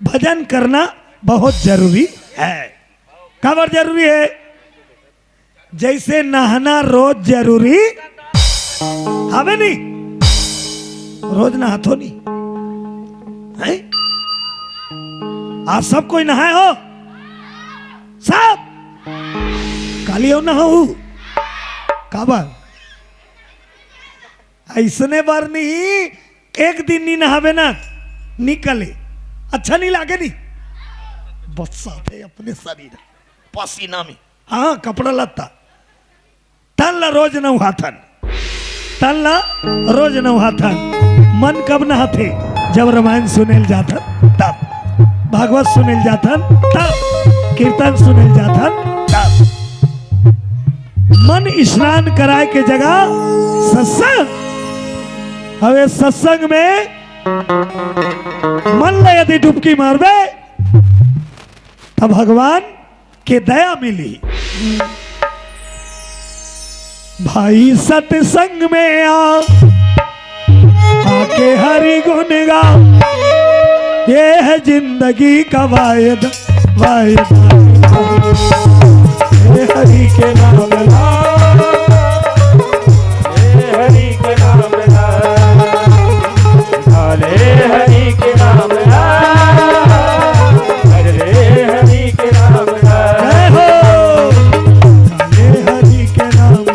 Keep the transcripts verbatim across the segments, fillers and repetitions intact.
भजन करना बहुत जरूरी है। काबर जरूरी है? जैसे नहाना रोज जरूरी हवे नी, रोज नहाथो नी है? आज सब कोई नहाए हो? सब? काली हो नहाऊ? काबर? ऐसने बर नहीं, एक दिन नहीं नहाबे ना, निकले, अच्छा नहीं लागे नी। बस्साथे अपने शरीर पसीना में। हाँ, कपड़ा लत्ता। तन ला रोज नहाथन, तन ला रोज नहाथन। मन कब नहाथे? जब रामायण सुनेल जाथन तब, भागवत सुनेल जाथन तब, कीर्तन सुनेल जाथन तब। मन स्नान कराए के जगह सत्संग। अब ए सत्संग में मन ला यदि डुबकी मारबे, तब भगवान के दया मिली। भाई सत्संग में आ, आके हरि गुण गा, ये है जिंदगी का वायदा, वायदा। ये हरि के नाम ला, ये हरि के नाम ला, भले हरि के नाम ला, भले हरि के नाम ला। जय हो। भले हरि के नाम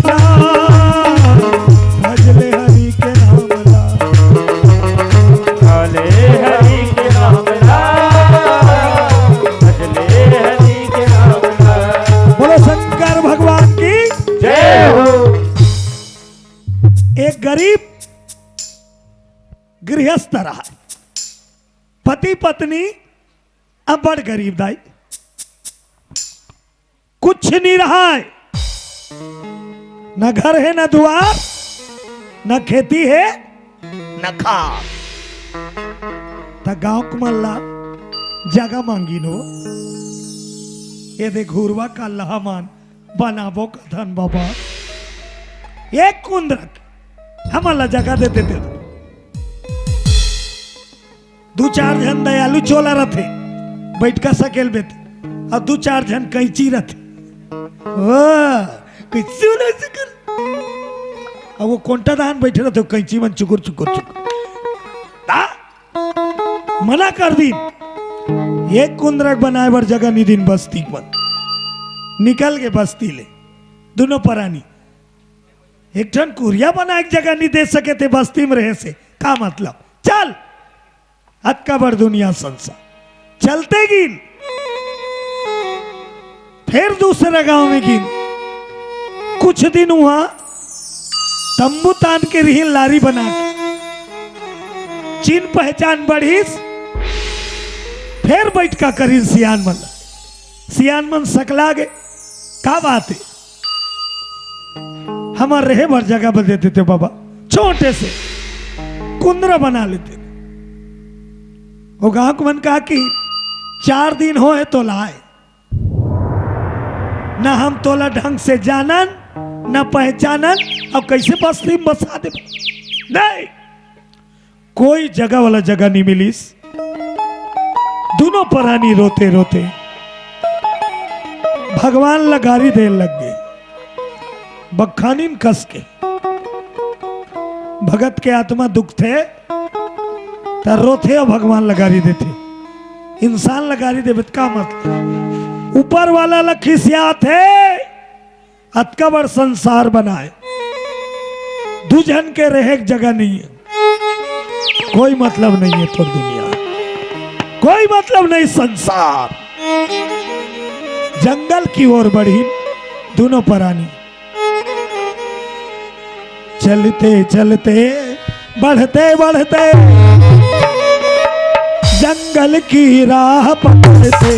ला, भले हरि के नाम ला। भले हरि के नाम ला, भले हरि के नाम ला। बोलो शंकर भगवान की जय हो। एक गरीब गृहस्थ रहा, पति पत्नी अब्बड़ गरीब दाई, कुछ नहीं रहा है, न घर है, न दुआर, न खेती है, न खार। त गांव के मन ला जगह मांगिन हो, ये दे घुरवा का लहामान बनाबो कथन बाबा, एक कुंदरक हमन ला जगह दे देते। दू चार झन दयालु चोला रथे, बइठका सकेल बेत, अउ दू चार झन कैंची रथे। ओ, कैसे वाला ऐसे कर? अब वो कोंटा दान बइठे रथे, कैंची मन चुकुर, चुकुर, चुकुर। दा, मना कर दिन। एक कुंदरक बनाए बर जगह नी दिन बस्ती मन। निकल गे बस्ती ले, दुनों परानी। एक ठन कुरिया बनाए के जगह नी दे सके थे बस्ती में रहे से। का मतलब? चल, अतका बड़ दुनिया संसार। चलते गिन, फेर दूसरा गांव में गिन। कुछ दिन उहां तंबू तान के रिहिन, लारी बना के। चिन्ह पहचान बढ़िस, फेर बइठका करिन सियान मन। सियान मन सकला गे, का बात है? हमर रहे बर जगह बना देते बाबा, छोटे से कुंदरा बना लेते। वो गांव के मन कहा कि चार दिन होए तोला आए, ना हम तोला ढंग से जानन, ना पहचानन, अब कैसे बस्ती में बसा दे? नहीं, कोई जगह वाला जगह नहीं मिलिस। दुनों परानी रोते रोते भगवान ला गारी दे लग गे, बखानिन कस के। भगत के आत्मा दुखथे त रोथे अउ भगवान ला गारी देथे। इंसान ला गारी देबे त का मतलब? ऊपर वाला ला खिसियाथे, अतका बड़ संसार बनाए, दू झन के रहे के जगह नहीं है, कोई मतलब नहीं है तोर दुनिया, कोई मतलब नहीं संसार। जंगल की ओर बढ़ी दुनों परानी, चलते चलते बढ़ते बढ़ते जंगल की राह पकड़ते।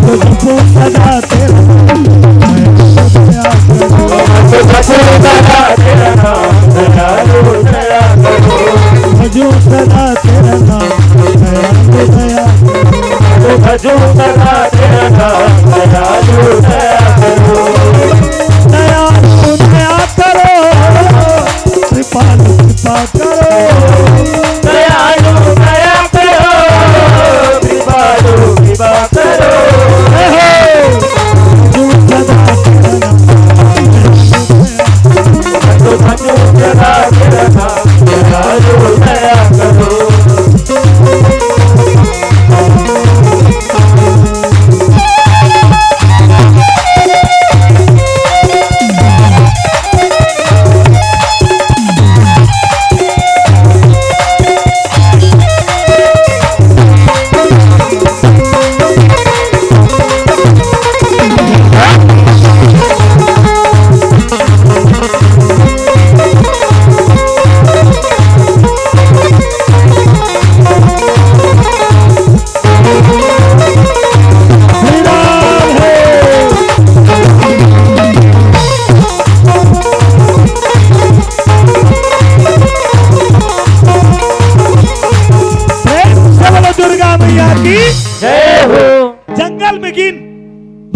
तुझको सदा तेरा नाम, मैं तो जपो सदा तेरा नाम, दयालु दया करो। भजो सदा तेरा नाम, दयालु दया करो। भजो सदा तेरा नाम, दयालु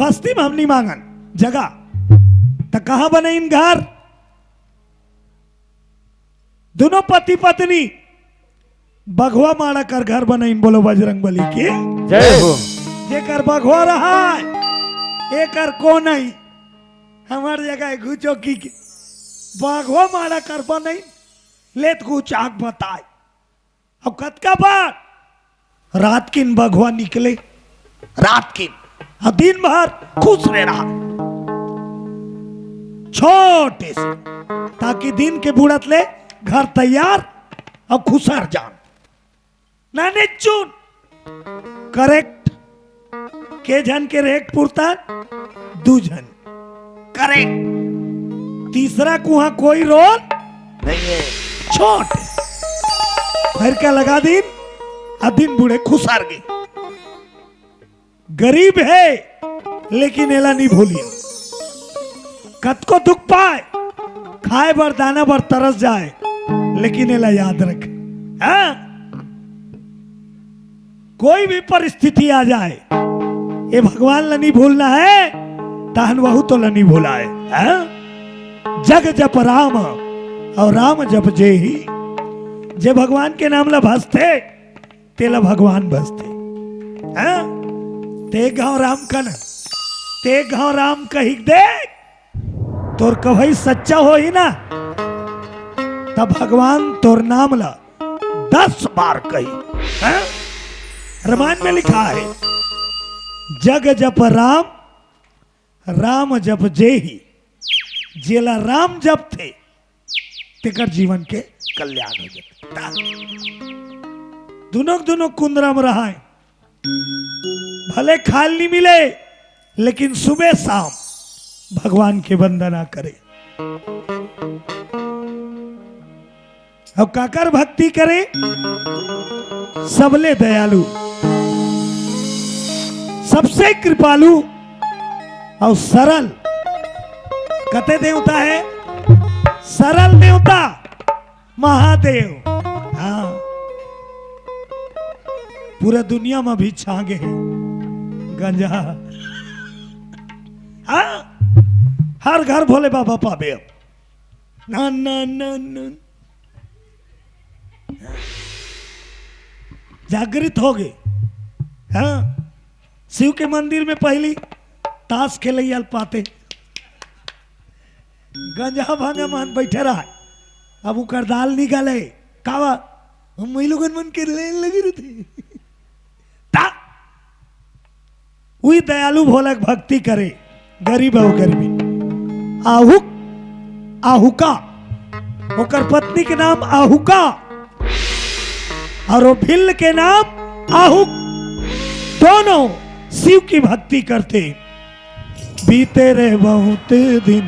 बस्ती में हम नहीं मांगन जगह, त कहाँ बनाइन घर? दोनों पति पत्नी बघवा माड़ा कर घर बनाइन। बोलो बजरंग बली की। जय हो। जेकर बघवा रहा, एकर को नहीं। हमार जगह घुचो की के बघवा माड़ा कर बनाइन, लेत कुछ आग बताए। अब कतका बार रात किन बघवा निकले, रात किन, और दिन भर खुश रहे रहा, छोटे से, ताकि दिन के बुड़त ले घर तैयार और खुसर जान। नाने चुन। करेक्ट। के झन के रेट पुरता? दू झन। करेक्ट। तीसरा कुहा कोई रोल नहीं है। छोट। फिर क्या लगा दिन, आ दिन बुड़े खुसार गे। गरीब है लेकिन एला नहीं भूली। कतको दुख पाए, खाए बर दाना बर तरस जाए, लेकिन एला याद रख। हाँ? कोई भी परिस्थिति आ जाए, ये भगवान ला नहीं भूलना है, तहन वहू तो ला नहीं भुलाए। हाँ? जग जप राम और राम जप जेही। जे भगवान के नाम ला भजथे, तेला भगवान भजथे। हाँ? ते गांव राम कन, ते गांव राम कही दे, तोर कवई सच्चा होही ना, तब भगवान तोर नाम ला दस बार कही। हैं? रामायण में लिखा है, जग जप राम, राम जप जेही, जेला राम जपथे, तेकर जीवन के कल्याण हो जाथे। दुनों दुनों कुंदरा में रहाय, भले खाल नहीं मिले, लेकिन सुबह शाम भगवान के वंदना करे। अब काकर भक्ति करे? सबले दयालु, सबसे कृपालु और सरल। कते देवता है? सरल देवता महादेव। हाँ, पूरा दुनिया में भी छांगे है गंजा। हाँ, हर घर भोले बाबा पाबे। अब ना ना ना ना, जागृत हो गए। हाँ, शिव के मंदिर में पहली ताश खेलैया पाते, गंजा भांगा मान बैठे रहा। अब उकर दाल निकाले, कावा हम वही लोगन मन के लेन लगे रहते। ता उही दयालु भोला के भक्ति करे, गरीब अउ गरीबी। आहुक, आहुका, ओकर पत्नी के नाम आहुका और वो भिल्ल के नाम आहुक, दोनों शिव की भक्ति करते। बीते रे बहुत दिन,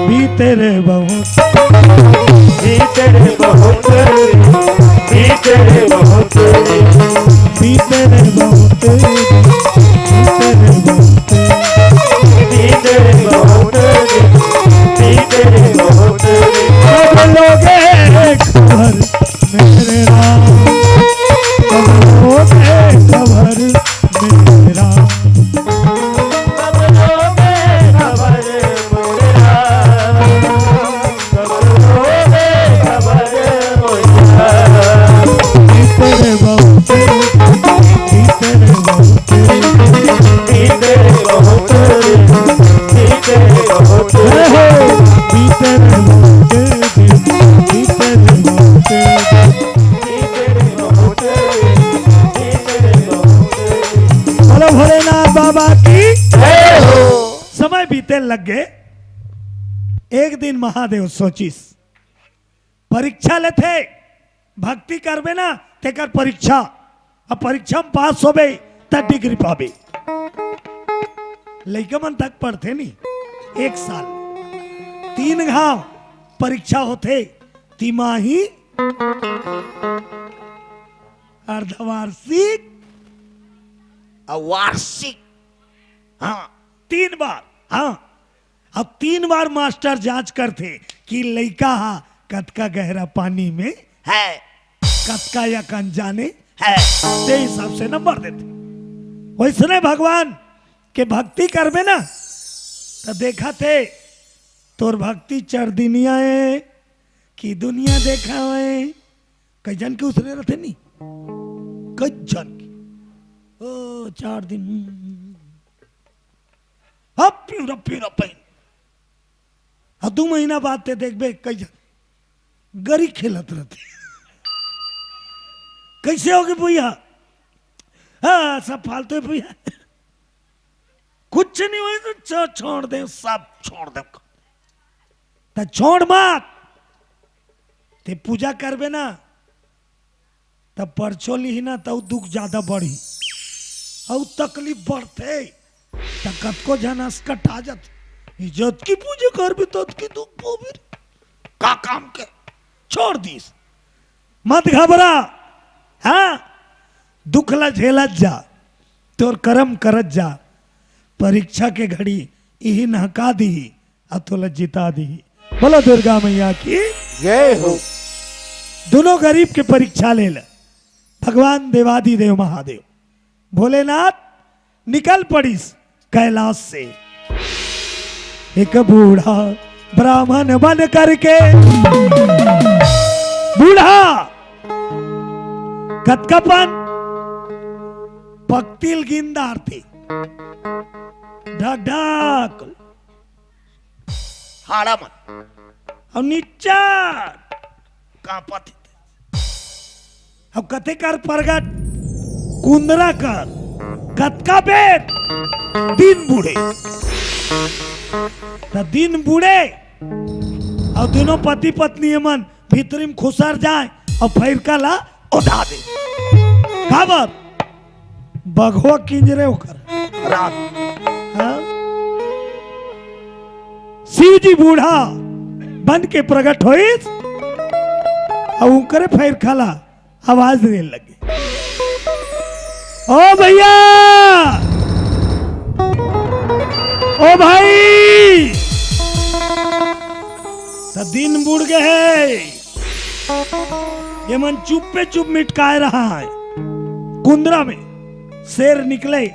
बीते रे बहुत, बीते रे बहुत, बीते रे बहुत, बीते रे बहुत दिन, बीते रे बहुत, बीते रे बहुत, बीते रे बहुत। सब लोग एक खबर मेरे राम, सब लोग एक खबर मेरे राम। तेरे बहुत, तेरे बहुत, जय हो। तेरे बहुत, तेरे बहुत। बोलो भोलेनाथ बाबा की। समय बीते लग गए। एक दिन महादेव सोचिस, परीक्षा लेथे, भक्ति करबे ना, तेकर परीक्षा। अब परीक्षा में पास होबे, त डिग्री पाबे। लइका मन तक पढ़थे नी, एक साल, तीन घाव परीक्षा होथे, तिमाही, अर्धवार्षिक, अउ वार्षिक। हाँ, तीन बार। हाँ, अब तीन बार मास्टर जांच करथे कि लइका हा कतका गहरा पानी में है, कतका या अनजाने है, ते हिसाब से नंबर देथे। वैसने भगवान के भक्ति करबे ना, त देखत हे तोर भक्ति चरदिनिया ए कि दुनिया देखावे। कई झन के उसरे रथे नी, कई झन के, ओ, चार दिन, हम्म, हम्म, हम्म। अब पिउरा, पिउरा पहिन। अब दू महीना बाद ते देखबे, कई झन गरी खेलत रथे। कइसे होगे भैया? हाँ, सब फालतू हे भैया। कुछ नहीं होय तो छो-, छोड़ दे, सब छोड़ दे। त छोड़ मत। ते पूजा करबे ना, त परछो लिही ना, त अउ दुख जादा बढ़ही, अउ तकलीफ बढ़थे। त कतको झन असकटा जाथे, इज्जत की पूजा करबे, तत की दुख पाबे रे। का काम के? छोड़ दिस, मत घबरा। हाँ, दुख ला झेलत जा, तोर करम करत जा, परीक्षा के घड़ी इही नहका दिही, अउ तोला जिता दिही। बोलो दुर्गा मैया की। जय हो। दुनों गरीब के परीक्षा ले ले, भगवान देवादिदेव महादेव भोलेनाथ निकल पड़िस कैलाश से। एक बूढ़ा ब्राह्मण बन करके, बूढ़ा कतका पन पकतिल गिंदारथे, ढक ढक हाड़ा मन। अउ निच्चट कांपत हे। अब कथे कर प्रगट कुंदरा कर, कतका बेर दिन बूड़े। त दिन बूड़े अउ दुनों पति पत्नी मन भीतरी म खुसर जाय अउ फइरका ला ओधा दे। काबर? बघवा किंजरे ओकर रात। हाँ? शिव जी बूढ़ा बन के प्रगट होइस अउ उंकरे फइरका ला आवाज दे लगे, "ओ भैया, ओ भाई, त दिन बुड़ गे हे।" ये मन चुप्पे चुप मिटकाए रहा है। कुंदरा में शेर निकले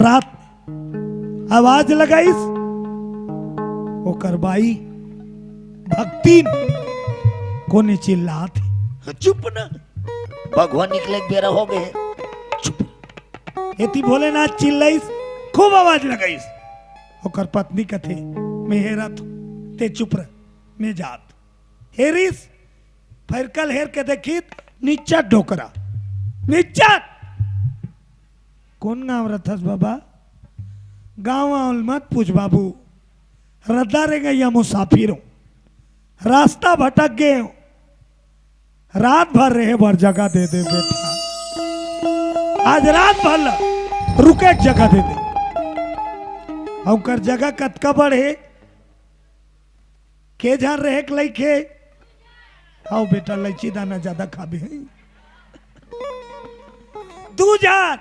रात में, आवाज लगाइस, ओकर बाई भक्तिन कोने चिल्लात हे, "चुप ना, भगवान निकले के बेरा हो गे हे, चुप।" एती भोलेनाथ चिल्लाइस, खूब आवाज लगाइस। ओकर पत्नी कथे, "मैं हेरत हूँ, ते चुप रह, मैं जात।" हेरिस, फइरका ल हेर के देखिस, निच्चट डोकरा, निच्चट। "कोन गाँव रथस बाबा?" "गाँव वाँव ल मत पूछ बाबू, रद्दा रेंगइया मुसाफिर हूँ, रास्ता भटक गे हूँ, रात भर रहे बर जगह दे दे बेटा, आज रात भर ला रुके के जगह दे दे।" अउ ओकर जगह कतका बड़ हे? के झन रहे के लइक हे? हव बेटा, लइची दाना जादा खाबे। दू झन,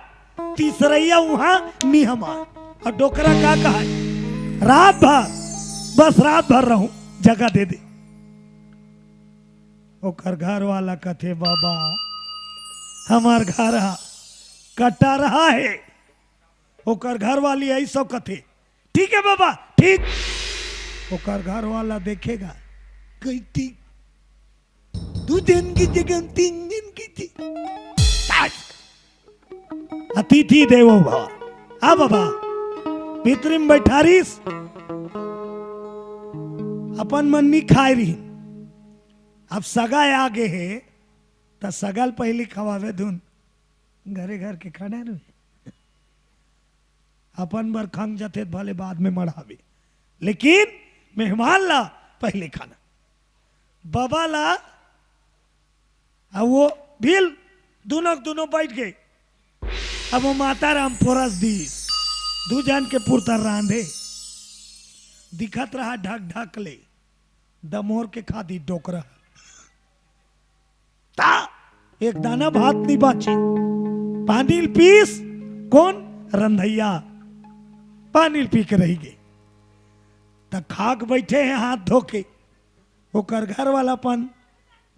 तीसरइया उहाँ निहमा। अउ डोकरा का कहय, "रात भर, बस रात भर रहूं, जगह दे दे।" ओकर घर वाला कथे, "बाबा, हमर घर ह कटरहा हे।" ओकर घर वाली अइसो कथे, "ठीक हे बाबा, ठीक।" ओकर घर वाला देखेगा, कही, "ठीक, दू झन के जगह तीन झन के थे।" अतिथि देवो भव। आ बाबा, भीतरी म बइठारिस, अपन मन नी खाय रिहिन। अब सगा आगे हे, त सगा ल पहिली खवावे धुन, घरे घर के खाना रुहे। अपन बर खंग जथे त भले बाद में मढ़ावे, लेकिन मेहमान ला पहिले खाना। बाबा ला, अब वो भील दुनों के दुनों बइठ गे। अब वो माता राम पोरस दीस, दू झन के पुरता रांधे, दिखत रहा ढक ढक ले, दमोर के खादी डोकरा। ता एक दाना भात नी बांचे। पानी ल पीस कोन? रंधइया। पानी ल पी के रहि गे। त खाक बइठे हे हाथ धो के। ओकर घर वाला अपन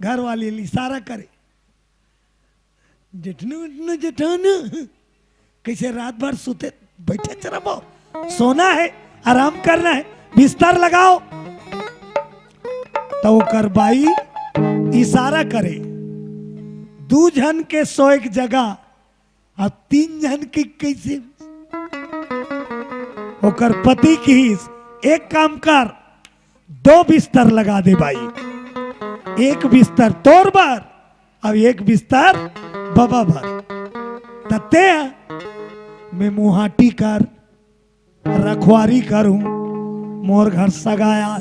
घर वाली ल इशारा करे, "जेठनू, उठनू, जेठानू, कइसे रात भर सुते बइठे चरबो?" सोना है, आराम करना है, बिस्तर लगाओ। तो ओकर बाई इशारा करे, दू झन के सोए के जगह, अब तीन झन के कैसे? ओकर पति किहिस, एक काम कर, दो बिस्तर लगा दे बाई, एक बिस्तर तोर बर, अब एक बिस्तर बबा बर। तते मैं मुहाटी कर, रखवारी करूं, मोर घर सगाया।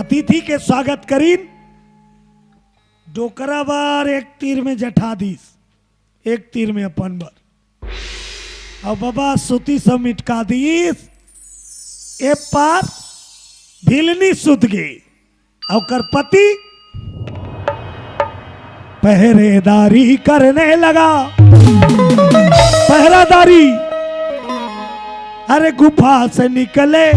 अतिथि के स्वागत करीन, डोकरा बर एक तीर में जठा दीस, एक तीर में अपन बर। अउ बबा सुती समेट का दीस, ए पार भिलनी सुत गे। अउ ओकर पति पहरेदारी करने लगा। पहरादारी, अरे गुफा से निकले।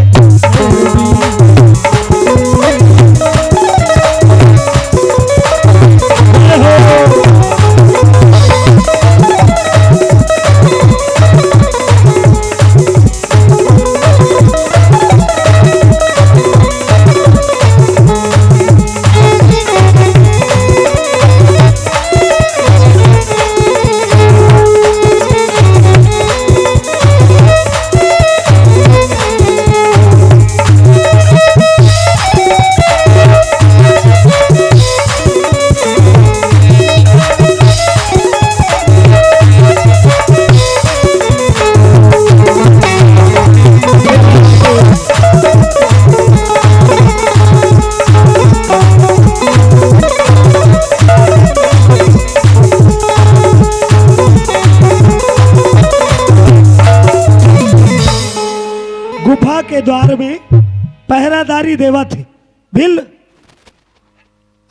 गुफा के द्वार में पहरादारी देवत हे। भिल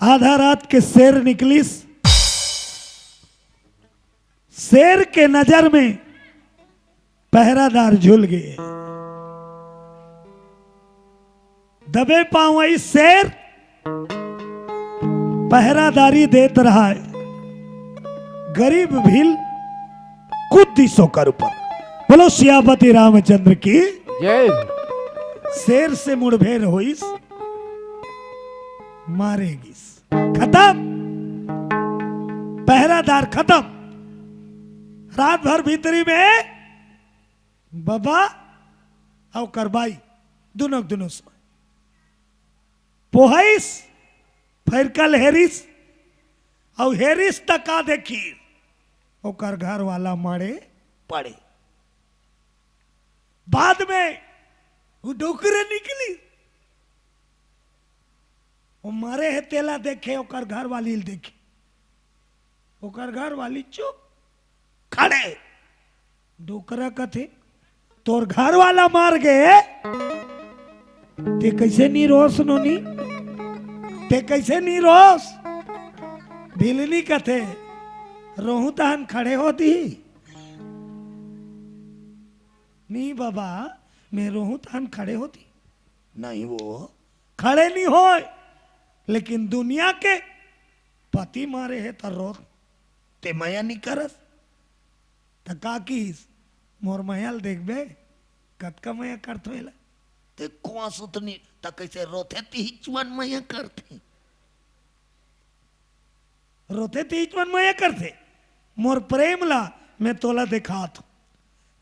आधा रात के शेर निकलिस। शेर के नजर में पहरादार झूल गे। दबे पांव आई शेर पहरादारी देत रहा है। गरीब भील कूद दिस ओकर ऊपर। बोलो सियापति रामचंद्र की। जय। शेर से मुठभेड़ होइस, मारे गिस, खत्म। पहरादार खत्म। रात भर भीतरी में बबा अउ ओकर बाई दुनों के दुनों सोए। पोहइस, फैरकल हेरिस, अउ हेरिस त का देखी, ओकर घर वाला मारे पड़े। बाद में वो डोकरा निकली, वो मारे हे तेला देखे, ओकर घर वाली ल देखे, ओकर घर वाली चुप, खड़े। डोकरा कथे, "तोर घर वाला मार गे, ते कैसे नी रोस नोनी? ते कैसे नी रोस?" भिलनी कथे, "रोहूं तहन खड़े होती?" "नी बबा, मैं रोहूं तहन खड़े होती?" "नहीं वो, खड़े नी होय, लेकिन दुनिया के पति मारे हे त रोत, ते मया नी करस?" त का किस, "मोर मया ल देखबे, कतका मया करथो एला।" ते कुआं सुतनी, त कैसे रोथे, तिहिच मन मया करथे। रोथे तिहिच मन मया करथे। मोर प्रेम ला मैं तोला देखात हूं।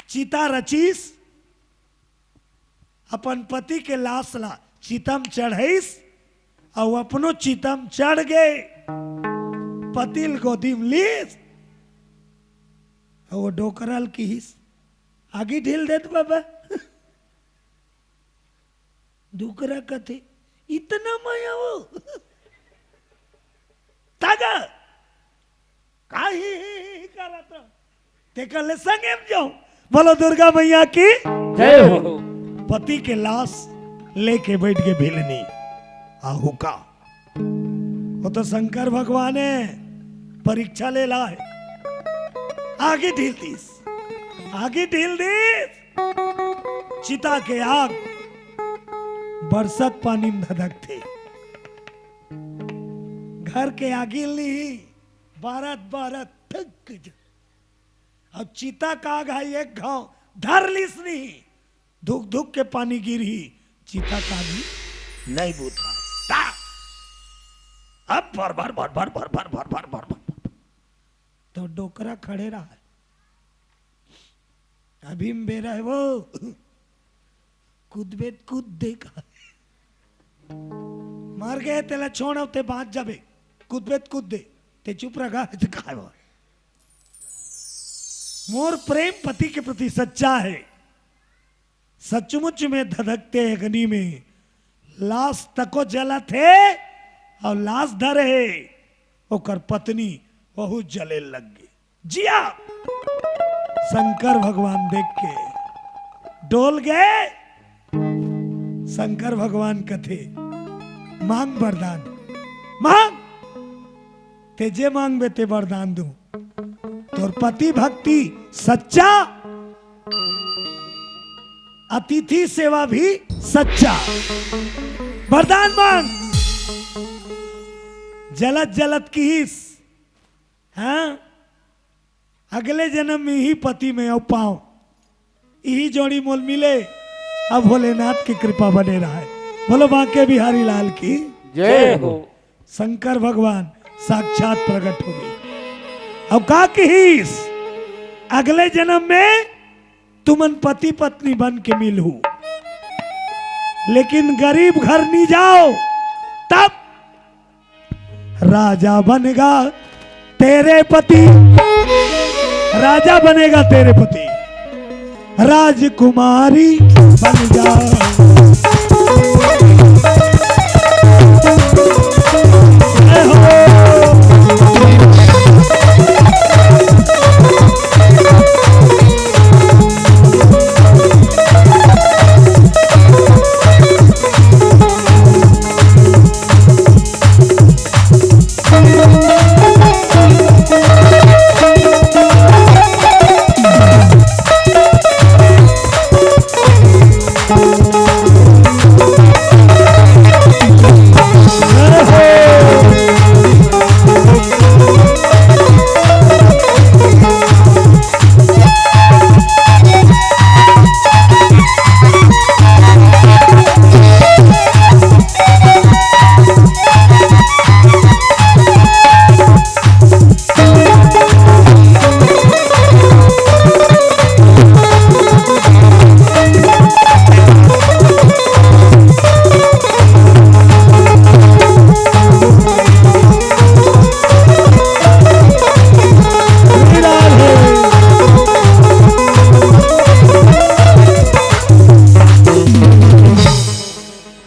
चिता रचिस, अपन पति के लाश ला चिता म चढ़ाइस, अउ अपनो चिता म चढ़ गे। पति ल गोदी म लीस, अउ वो डोकरा ल किहिस, "आगी ढील देत बबा।" डोकरा कथे, "इतना मया वो?" तागा, का ही, ही, ही, ही करत हो? तेकर ले संगे म जाओ। बोलो दुर्गा मैया की। जय हो। पति के लाश लेके बैठ गे भिलनी। आहू का, वो तो शंकर भगवान हे, परीक्षा ले लाय। आगी ढील दीस, आगी ढील दीस। चिता के आग बरसत पानी म धधकथे। घर के आगी ली बारत बारत थक ज-, अब चिता काग ह एक घांव धर लिस नहीं, धुक धुक के पानी गिरही, चिता काग ही नहीं बूता। ता! अब भर भर भर भर भर भर भर भर भर भर भर। तो डोकरा खड़े रहा है। अभी में बेरा है वो। कूदबे त कूद दे का। मर गए तेला छोड़, ते बांच जाबे। कूदबे त कूद दे। ते चुप रहा, ते काय बा? मोर प्रेम पति के प्रति सच्चा है। सचमुच में धधकते अग्नि में लाश तको जलत हे अउ लाश धरे हे, ओकर पत्नी वहू जले लग गे। जिया! शंकर भगवान देख के डोल गए। शंकर भगवान कथे, "मांग वरदान, मांग, ते जे मांगबे ते वरदान दूं।" तोर पति भक्ति सच्चा, अतिथि सेवा भी सच्चा। वरदान मांग। जलत जलत किहिस, हाँ, अगले जन्म में ही पति में अउ पांव, इही जोड़ी मोल मिले। अब भोलेनाथ की कृपा बने रहे। बोलो बांके बिहारी लाल की। जय हो। शंकर भगवान साक्षात प्रकट हो गए। अब का किहिस, अगले जन्म में तुमन पति पत्नी बन के मिलहू, लेकिन गरीब घर नहीं जाओ। तब राजा बनेगा तेरे पति, राजा बनेगा तेरे पति, राजकुमारी बन जा। जय हो।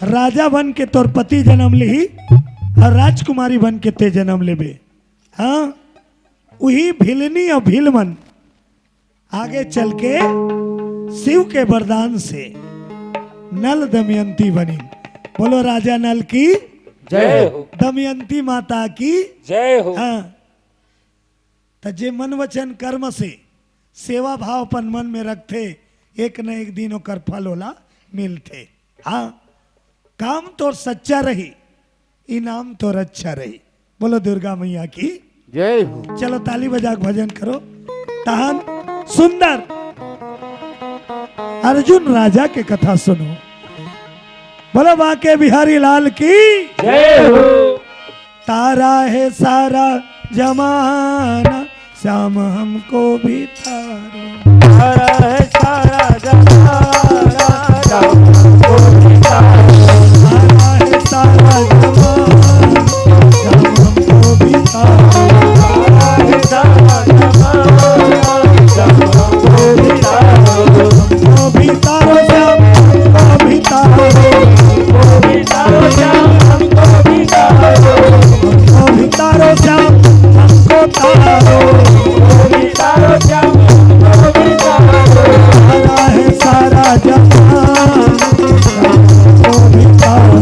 राजा बन के तोर पति जन्म लिही अउ राजकुमारी बन के ते जन्म लेबे। हाँ, उही भिलनी अउ भिलमन आगे चल के शिव के वरदान से नल दमयंती बनिन। बोलो राजा नल की जय हो। दमयंती माता की जय हो। हाँ, त जे मन वचन कर्म से सेवा भाव अपन मन में रखथे, एक न एक दिन ओकर फल ओला मिलथे। हाँ, काम तोर सच्चा रही, इनाम तोर अच्छा रही। बोलो दुर्गा मैया की जय हो। चलो ताली बजा के भजन करो। तहन सुंदर अर्जुन राजा के कथा सुनो। बोलो बांके बिहारी लाल की जय हो। तारा है सारा जमाना, श्याम हमको भी तारो। तारा है सारा जमाना, श्याम हमको भी तारो। तारा है सारा जमाना, श्याम हमको भी तारो। तारा है सारा जमाना, श्याम हमको भी तारो। हमको भी तारो श्याम, हमको भी तारो। हमको भी तारो श्याम, हमको भी तारो। हमको भी तारो श्याम, हमको तारो। हमको भी तारो श्याम, हमको भी तारो। तारा है सारा जहां, हमको भी तारो।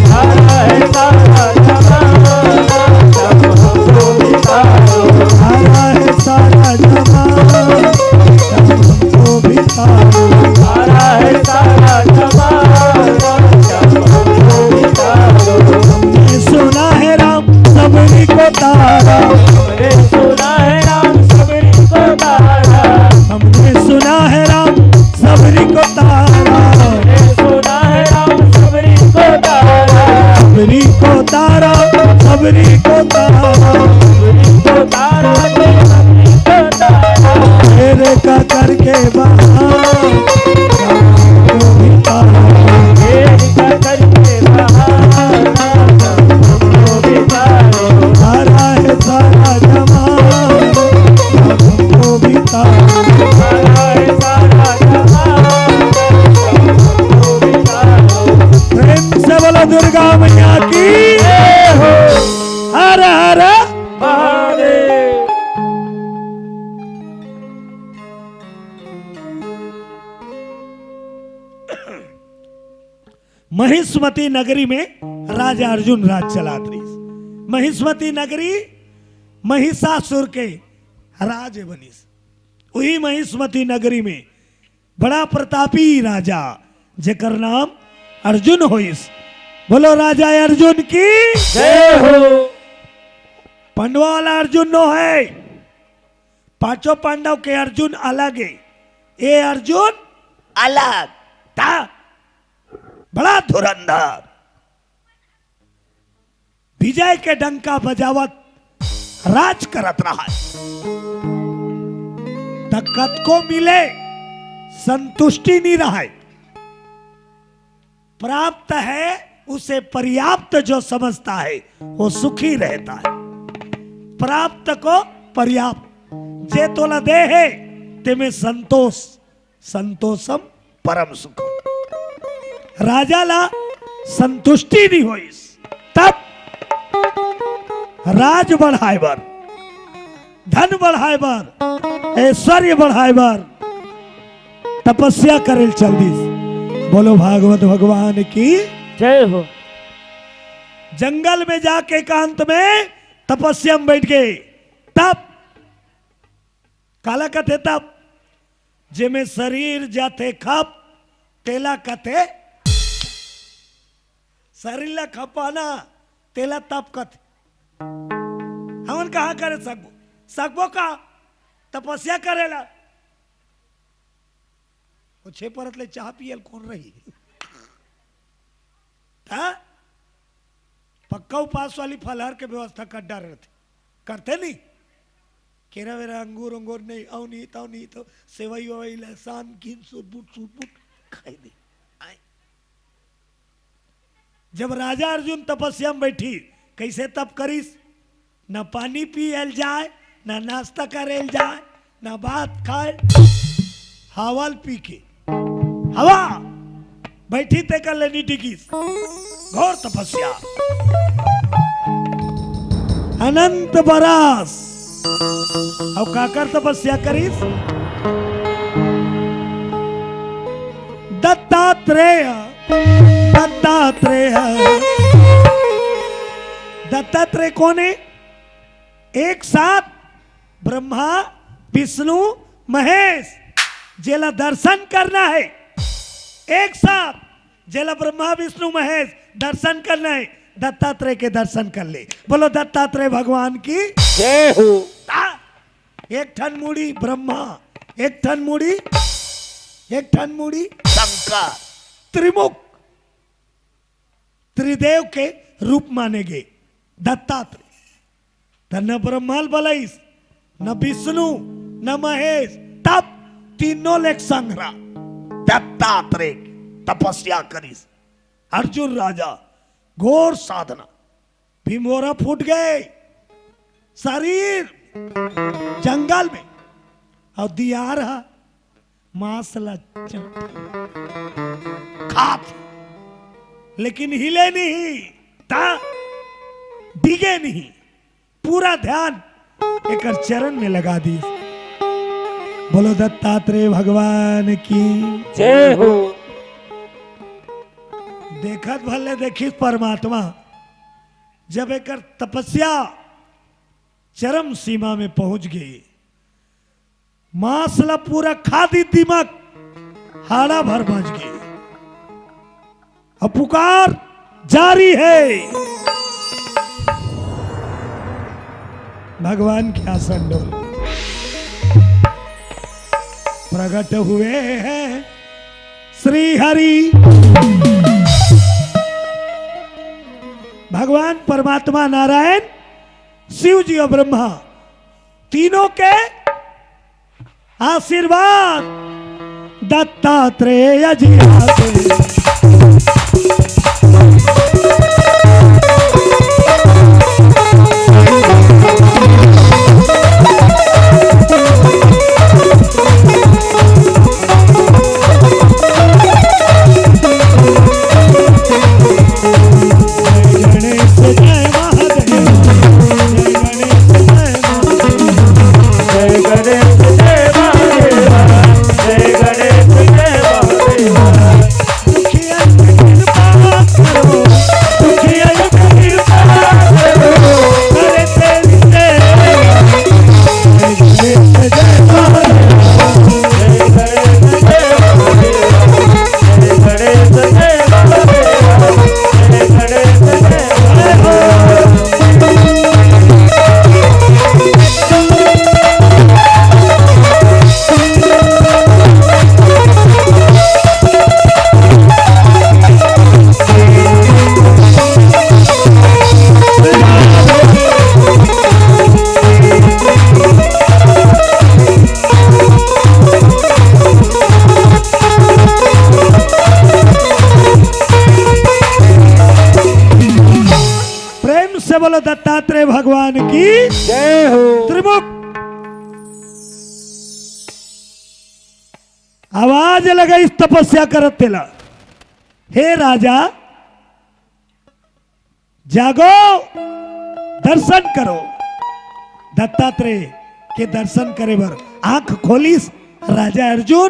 तारा है सारा जहां, हमको भी तारो। तारा है सारा जहां, हमको भी तारो। तारा दुर्गा मैया की जय हो। हर हर महादेव। महिष्मती नगरी में राजा अर्जुन राज चलात रहिस। महिष्मती नगरी महिषासुर के राज बनिस। उही महिष्मती नगरी में बड़ा प्रतापी राजा, जेकर नाम अर्जुन होइस। बोलो राजा अर्जुन की जय हो। पंडवा वाला अर्जुन नो है, पांचों पांडव के अर्जुन अलग है, ये अर्जुन अलग था। बड़ा धुरंधर, विजय के डंका बजावत राज करत रहा है। त कतको मिले, संतुष्टि नहीं रहा है। प्राप्त है, उसे पर्याप्त जो समझता है, वो सुखी रहता है। प्राप्त को पर्याप्त, जे तोला दे है, तेमे संतोष, संतोषम परम सुखम। राजा ला संतुष्टि नहीं होइस, तब राज बढ़ाए बर, धन बढ़ाए बर, ऐश्वर्य बढ़ाए बर तपस्या करेल चल दिस। बोलो भागवत भगवान की जय हो। जंगल में जाके एकांत में तपस्या में बैठ गए। तप काला कथे? तप जेमे शरीर जाथे खप, तेला कथे, शरीर ला खपाना, तेला तप कथे। हमन कहाँ करे सकबो? सकबो का तपस्या करेला? वो छे परत ले चाह पियल कौन रही? हाँ? पक्का उपास वाली फलहार के व्यवस्था कर डारे रथे, करथे नहीं? केरा वेरा, अंगूर उंगूर नहीं, अउ नहीं, तउ नहीं, तो सेवई वेवई ला सान किन सुरबुट सुरबुट खाई दे। आय। जब राजा अर्जुन तपस्या में बैठी, कैसे तप करिस? न पानी पियल जाए, न नाश्ता करेल जाए, न भात खाए, हवा ल पी के, हवा बैठी ते कर लेनी टिकिस। घोर तपस्या, अनंत बरस। अउ काकर तपस्या करिस? दत्तात्रेय, दत्तात्रेय। दत्तात्रेय कौन है? एक साथ ब्रह्मा, विष्णु, महेश, जेला दर्शन करना है, एक साथ जेला ब्रह्मा, विष्णु, महेश दर्शन करना है, दत्तात्रेय के दर्शन कर ले। बोलो दत्तात्रेय भगवान की जय हो। ता-, एक ठन मुड़ी ब्रह्मा, एक ठन मुड़ी, एक ठन मुड़ी शंकर, त्रिमुख, त्रिदेव के रूप माने गे दत्तात्रेय। त न ब्रह्मा ल बलाइस, न विष्णु, न महेश, तब तीनों ले संघरा दत्तात्रेय तपस्या करिस। अर्जुन राजा घोर साधना, भीमोरा फूट गए, शरीर जंगल में, अउ दियार ह मांस ला चट खात, लेकिन हिले नहीं, ता डिगे नहीं, पूरा ध्यान एकर चरण में लगा दिस। बोलो दत्तात्रेय भगवान की जय हो। देखत भले देखिस परमात्मा, जब एकर तपस्या चरम सीमा में पहुंच गई, मांस ला पूरा खा दी, दिमाग हाड़ा भर बज गई। अब पुकार जारी है। भगवान के आसन डोल, प्रकट हुए हैं श्री हरि। भगवान परमात्मा नारायण, शिव जी और ब्रह्मा, तीनों के आशीर्वाद दत्तात्रेय जी आते। दत्तात्रेय भगवान की जय हो। त्रिमुख आवाज लगाइस तपस्या करत तेला, "हे राजा, जागो, दर्शन करो।" दत्तात्रेय के दर्शन करे बर आंख खोलिस राजा अर्जुन।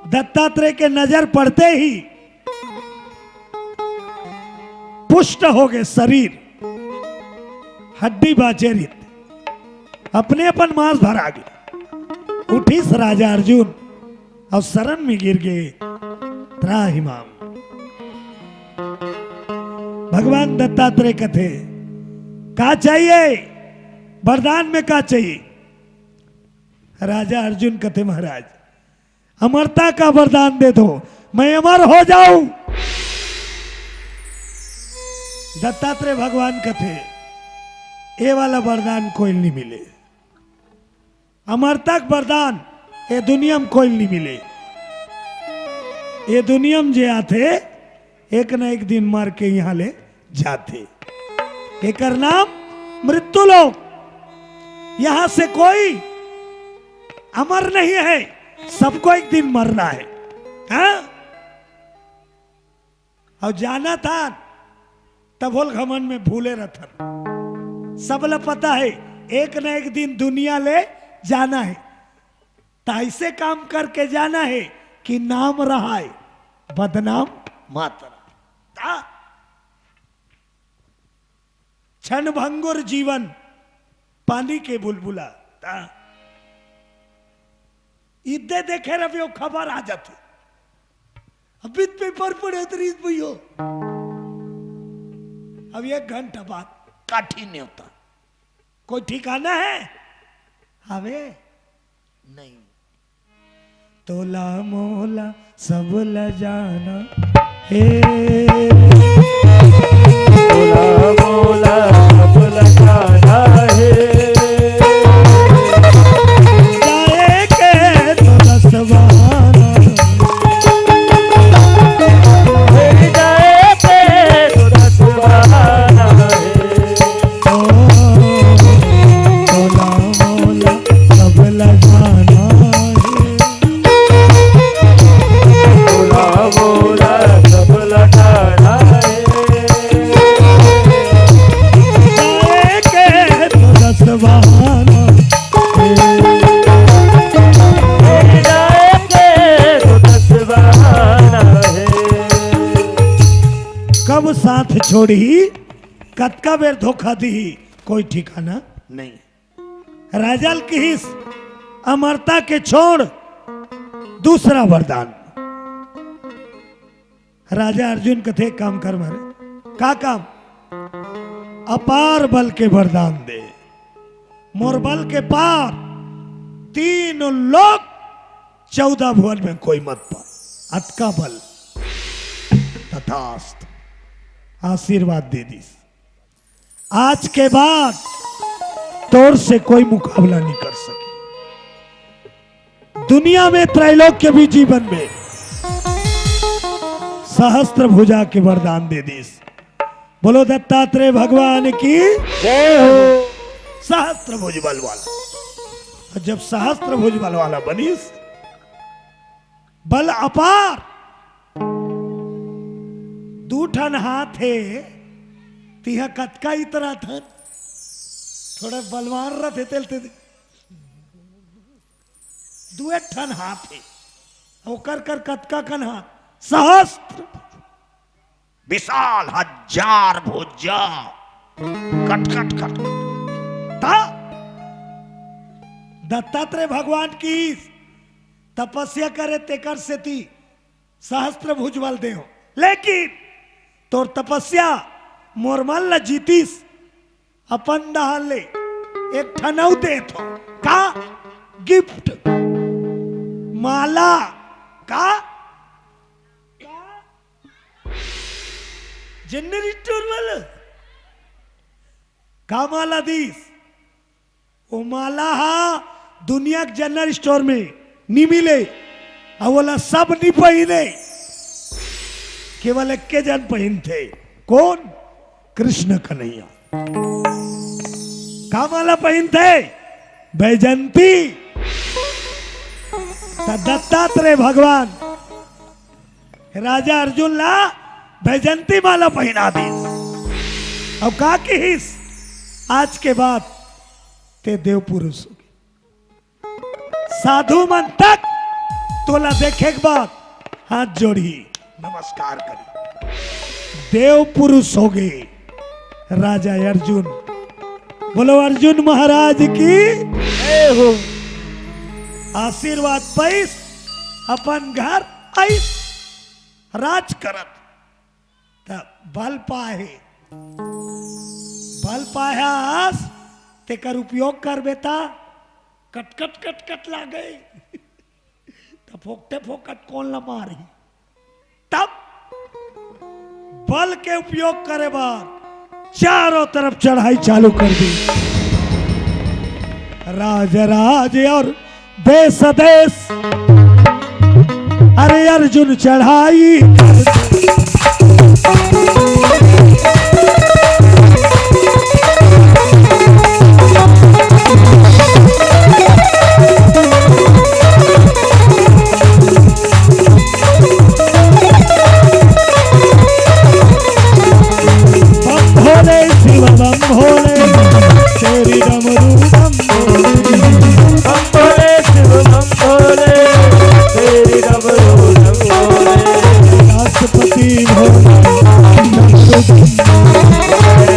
दत्तात्रेय के नजर पड़ते ही पुष्ट हो गए शरीर, हड्डी बाचे रित, अपने अपन मांस भरा गे। उठिस राजा अर्जुन अउ शरण में गिर गे, "त्राहि माम।" भगवान दत्तात्रेय कथे, "का चाहिए? वरदान में का चाहिए?" राजा अर्जुन कथे, "महाराज, अमरता का वरदान दे दो, मैं अमर हो जाऊं।" दत्तात्रेय भगवान कथे, "ए वाला वरदान कोई नहीं मिले, अमरता का वरदान ए दुनिया में कोई नहीं मिले। ए दुनिया में जे आथे, एक न एक दिन मर के यहाँ ले जाथे। एकर नाम मृत्यु लोक। यहाँ से कोई अमर नहीं है, सबको एक दिन मरना है।" हाँ? अउ जाना था, तब होल घमंड में भूले रथन। सबला पता है, एक न एक दिन दुनिया ले जाना है। त ऐसे काम करके जाना है कि नाम रहाय, बदनाम मात्र। ता क्षण भंगुर जीवन, पानी के बुलबुला। ता इद्दे देखे रहे, वो खबर आ जाती। अभी पेपर पढ़े तो रीत भैयो, अब एक घंटा बाद काठी न्योता। कोई ठिकाना है? हवे नहीं। तोला मोला सब ल जाना हे। तोला मोला सब ल जाना हे। जाए के तो दस बहाना। हे जाए के तो दस बहाना हे। ओ, तोला मोला सब ल जाना हे। तोला मोला सब ल जाना हे। जाए के तो दस बहाना हे। जाए के तो दस बहाना हे। कब साथ छोड़ही, कतका बेर धोखा दिही, कोई ठिकाना नहीं। राजा ल किहिस, "अमरता के छोड़, दूसरा वरदान।" राजा अर्जुन कथे, "काम कर मारे।" "का काम?" "अपार बल के वरदान दे, मोर बल के पार, तीन लोक चौदह भुवन में कोई मत पाए, अतका बल।" तथास्तु, आशीर्वाद दे दिस। आज के बाद तोर से कोई मुकाबला नहीं कर सके। दुनिया में त्रैलोक्य भी जीवन में सहस्त्र भुजा के वरदान दे दिस। बोलो दत्तात्रेय भगवान की जय हो। सहस्त्र भुज बल वाला। और जब सहस्त्र भुज बल वाला बनिस, बल अपार, दू ठन हाथ हे, तिहा कतका इतरा थन, थोड़ा बलवान रथे तेल ते, दुए ठन हाथ हे, ओकर कर कतका कन हाथ, सहस्त्र, विशाल हजार भुजा, कट कट कट। ता दत्तात्रेय भगवान की तपस्या करे तेकर सेती सहस्त्र भुज बल देव, लेकिन तोर तपस्या मोर मन ल जीतिस, अपन डहर ले एक ठन अउ देथव। का? गिफ्ट, माला। का? जनरल स्टोर वाला का माला दिस? ओ माला हा दुनिया के जनरल स्टोर में नी मिले, अउ ओला सब नी पहिने, केवल एक्के जन पहिनथे। कोन? कृष्ण कन्हैया का माला पहिनथे? बैजंती। त दत्तात्रेय भगवान राजा अर्जुन ला बैजंती माला पहिना दिस। अब का किहिस, आज के बाद ते देव पुरुष होगे। साधु मन तक तोला देखे के बाद हाथ जोड़ही, नमस्कार करी। देव पुरुष होगे राजा अर्जुन। बोलो अर्जुन महाराज की जय हो। आशीर्वाद पाइस, अपन घर आइस, राज करत। त बल पाहे, बल पाहे हस, तेकर उपयोग करबे त कटकट कटकट लागे। त फोकटे फोकट कोन ला मारही? तब बल के उपयोग करे बर चारों तरफ चढ़ाई चालू कर दी। राज राज और देश देश, अरे अर्जुन चढ़ाई। बम भोले शिव बम भोले, तेरी डमरू डम भोले। बम भोले शिव बम भोले, तेरी डमरू डम भोले। राष्ट्रपति भोले,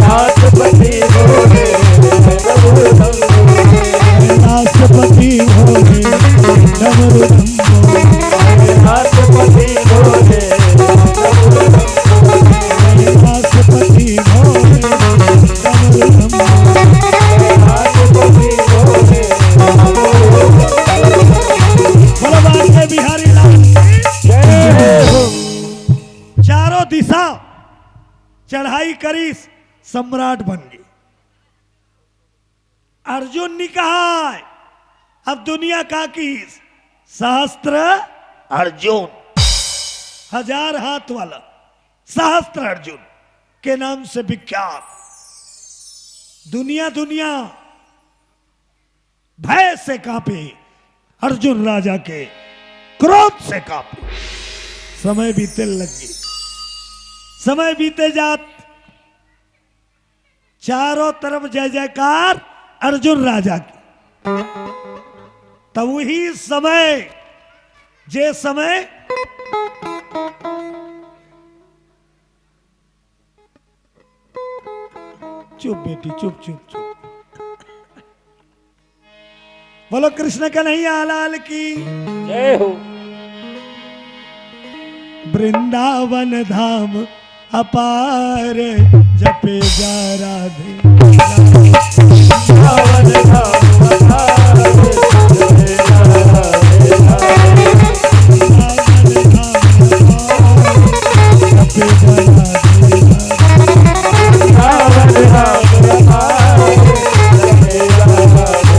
राष्ट्रपति भोले, राष्ट्रपति भोले, डमरू डम भोले। राष्ट्रपति भोले, राष्ट्रपति भोले, राष्ट्रपति भोले। बोलो बांके बिहारी लाल की जय हो। चारों दिशा चढ़ाई करिस, सम्राट बन गे। अर्जुन निकहाय, अब दुनिया का किहिस? सहस्त्र अर्जुन, हजार हाथ वाला सहस्त्र अर्जुन के नाम से विख्यात। दुनिया दुनिया भय से कांपे, अर्जुन राजा के क्रोध से कांपे। समय बीते लग गे, समय बीते जात, चारों तरफ जय जयकार अर्जुन राजा की। तब वही समय, जे समय, चुप बेटी, चुप, चुप, चुप। बोलो कृष्ण कन्हैया लाल की जय हो। वृंदावन धाम अपार, जपे जा राधे। वृंदावन धाम अपार, जपे जा राधे। वृंदावन धाम अपार, जपे जा राधे।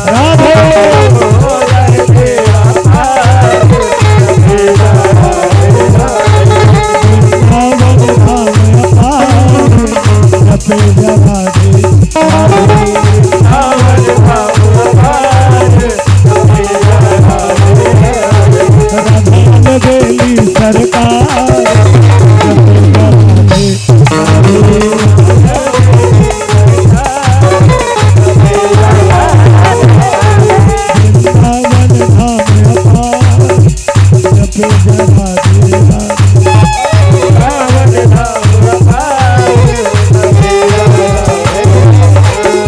राधे। सरकार। वृंदावन धाम अपार, जपे जगदीश।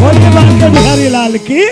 बोलिए बांके बिहारी लाल की।